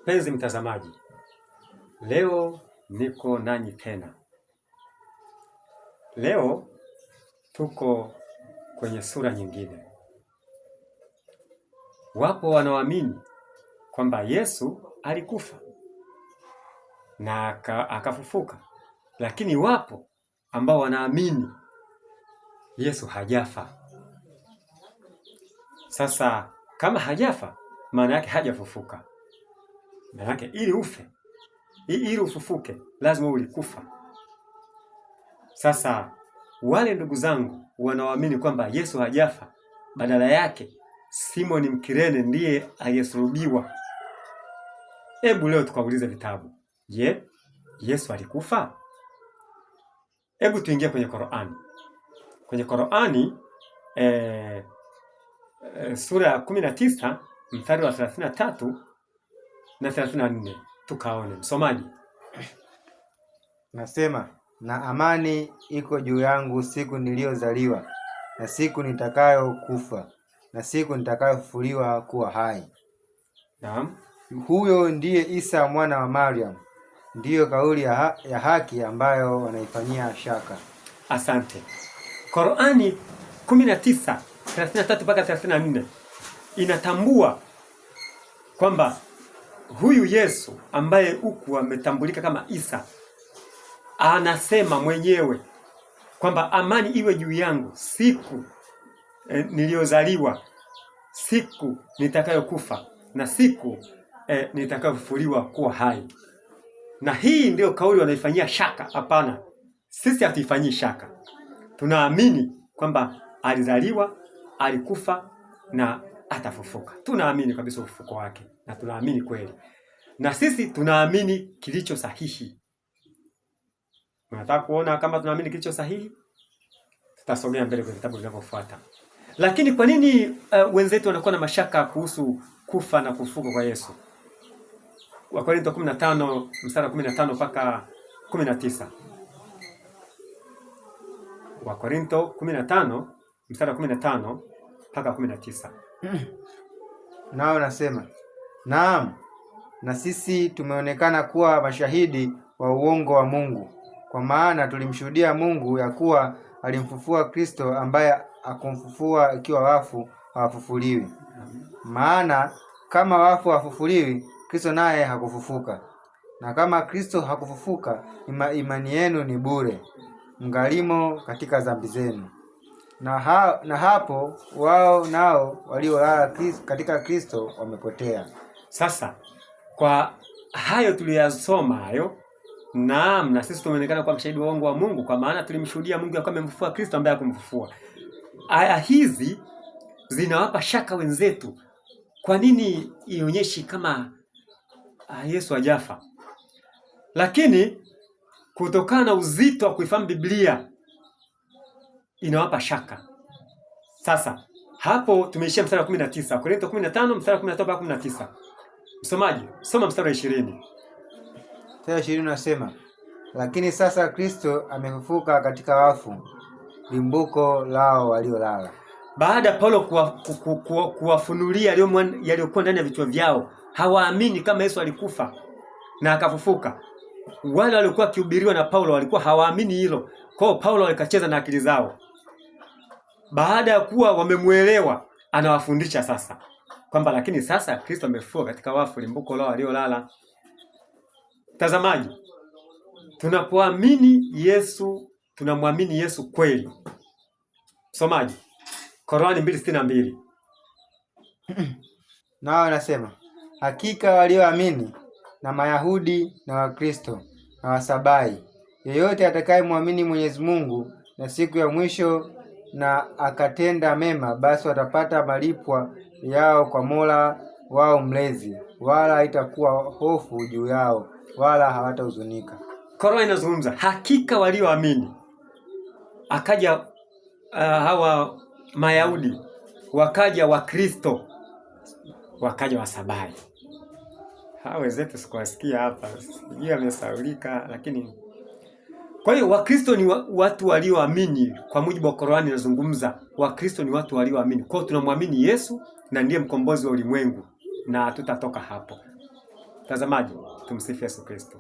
Mpenzi mtazamaji, leo niko nanyi tena. Leo tuko kwenye sura nyingine. Wapo wanaoamini kwamba Yesu alikufa na akafufuka, lakini wapo ambao wanaamini Yesu hajafa. Sasa kama hajafa, maana yake hajafufuka. Maana yake ili ufe, ili ufufuke, lazima ulikufa. Sasa wale ndugu zangu wanaoamini kwamba Yesu hajafa, badala yake Simoni Mkirene ndiye aliyesulubiwa. Hebu leo tukaulize vitabu, je, Yesu alikufa? Hebu tuingie kwenye Qur'ani. Kwenye Qur'ani sura ya 19 mstari wa 33 na 34 tukaone. Msomaji. Nasema, na amani iko juu yangu siku niliyozaliwa na siku nitakayokufa na siku nitakayofufuliwa kuwa hai. Naam. Huyo ndiye Isa mwana wa Mariam, ndiyo kauli ya haki ambayo wanaifanyia shaka. Asante. Qur'ani 19:33 mpaka 34 inatambua kwamba huyu Yesu ambaye huku ametambulika kama Isa anasema mwenyewe kwamba amani iwe juu yangu siku niliyozaliwa, siku nitakayokufa na siku nitakayofufuliwa kuwa hai. Na hii ndiyo kauli wanaifanyia shaka. Hapana, sisi hatuifanyii shaka, tunaamini kwamba alizaliwa, alikufa na atafufuka. Tunaamini kabisa ufufuko wake na tunaamini kweli, na sisi tunaamini kilicho sahihi. Unataka kuona kama tunaamini kilicho sahihi? Tutasogea mbele kwenye vitabu vinavyofuata. Lakini kwa nini wenzetu wanakuwa na mashaka kuhusu kufa na kufufuka kwa Yesu? Wakorintho 15 mstari wa 15 mpaka 19. Wakorintho 15 mstari wa 15 mpaka 19. Nao nasema, naam, na sisi tumeonekana kuwa mashahidi wa uongo wa Mungu, kwa maana tulimshuhudia Mungu ya kuwa alimfufua Kristo, ambaye akumfufua ikiwa wafu hawafufuliwi. Maana kama wafu hawafufuliwi, Kristo naye hakufufuka. Na kama Kristo hakufufuka, imani yenu ni bure, mngalimo katika dhambi zenu. Na hapo wao nao waliolala katika Kristo wamepotea. Sasa kwa hayo tuliyasoma hayo, naam, na sisi tumeonekana kuwa mshahidi wa uongo wa Mungu, kwa maana tulimshuhudia Mungu ya kwamba amemfufua Kristo ambaye hakumfufua. Aya hizi zinawapa shaka wenzetu, kwa nini ionyeshi kama Yesu hajafa? Lakini kutokana na uzito wa kuifahamu Biblia inawapa shaka. Sasa hapo tumeishia mstari wa 19, Korintho 15 mstari wa 15 mpaka 19. Msomaji, soma mstari wa 20. Mstari wa 20 unasema, lakini sasa Kristo amefufuka katika wafu, limbuko lao waliolala. Baada ya Paulo kuwafunulia yaliyokuwa ndani ya vichwa vyao, hawaamini kama Yesu alikufa na akafufuka. Wale waliokuwa wakihubiriwa na Paulo walikuwa hawaamini hilo. Kwa hiyo Paulo alikacheza na akili zao. Baada ya kuwa wamemuelewa, anawafundisha sasa kwamba lakini sasa Kristo amefufuka katika wafu, limbuko lao waliolala. Mtazamaji, tunapoamini Yesu, tunamwamini Yesu kweli. Msomaji, Korani 2:62. Nao anasema hakika walioamini na Mayahudi na Wakristo na Wasabai, yeyote atakayemwamini Mwenyezi Mungu na siku ya mwisho na akatenda mema, basi watapata malipwa yao kwa Mola wao Mlezi, wala haitakuwa hofu juu yao, wala hawatahuzunika. Korani inazungumza hakika walioamini, akaja hawa Mayahudi, wakaja Wakristo, wakaja Wasabai. Hawa wenzetu sikuwasikia hapa, sijui amesaulika, lakini kwa hiyo Wakristo ni watu walioamini kwa mujibu wa Qur'ani inazungumza, Wakristo ni watu walioamini. Kwa hiyo tunamwamini Yesu na ndiye mkombozi wa ulimwengu na hatutatoka hapo. Mtazamaji, tumsifu Yesu Kristo.